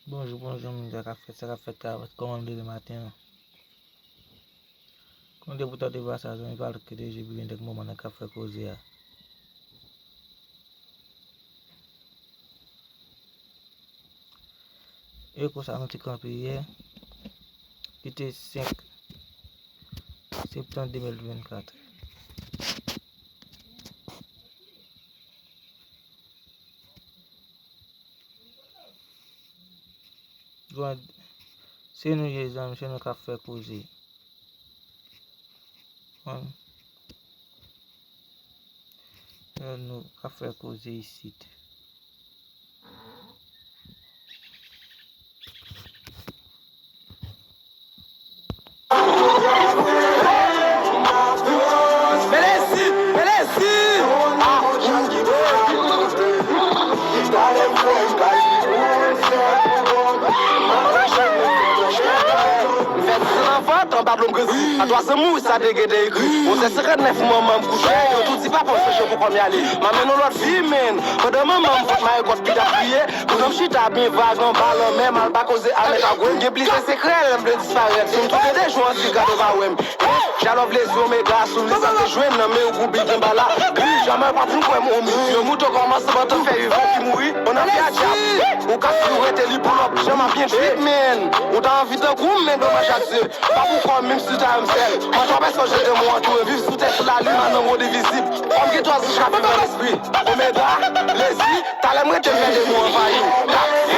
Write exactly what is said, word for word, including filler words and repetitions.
Bonjou, bonjou, moun sa k ap fèt, sa k ap fèt, ka, kòman nou ye maten an? Kòman de pou tande va sa, zanmi pa l ki te je byen dèk moman nan k ap fè koze a. E konsa nou te kanpe yè, ki te senk septanm de mil vennkat. Bon, se nou ye zanmi, se nou k ap fè koze. Bon. Se nou k ap fè koze isit. Fè ti zanfan, tanba dlo m grandi. A twa zan mouri, sa te gen te ekri. Wozè senkannnèf, manman m kouche. Yo tou di papa m se cho pou kò m y ale. M a mennen yon lòt vi, men. Pandan manman m pot marekòt ki t ap kriye. Pandan m chita byen vag anba lanmè, m al pa koze avèk agwè. M gen plizyè sekrè, lè m vle disparèt. Si m touche de jou an siga, yo pa wè m. Jalò vle di omega, sou li sa m te jwenn nan men ou goubi gen bala. Wi, jamè pa fin kwè m omi. Yon mouton kòmanse pantan fè yon vè ki mouri. On a fè a dyab. Ou ka si ou rete li pou lòt, jan m ap byen trip, men. Ou ta anvi tankou m, men domaj a Dye. Pa pou kò m, menm si ta wè m sèl. Mwen twa pèsòn jete mwen antoure. Viv sou tè, sou lalin, a nan mond envizib. Kòm gen twa zanj k ap viv nan lespri. Omega, lezi, talè m rete m pède mwen anvayi.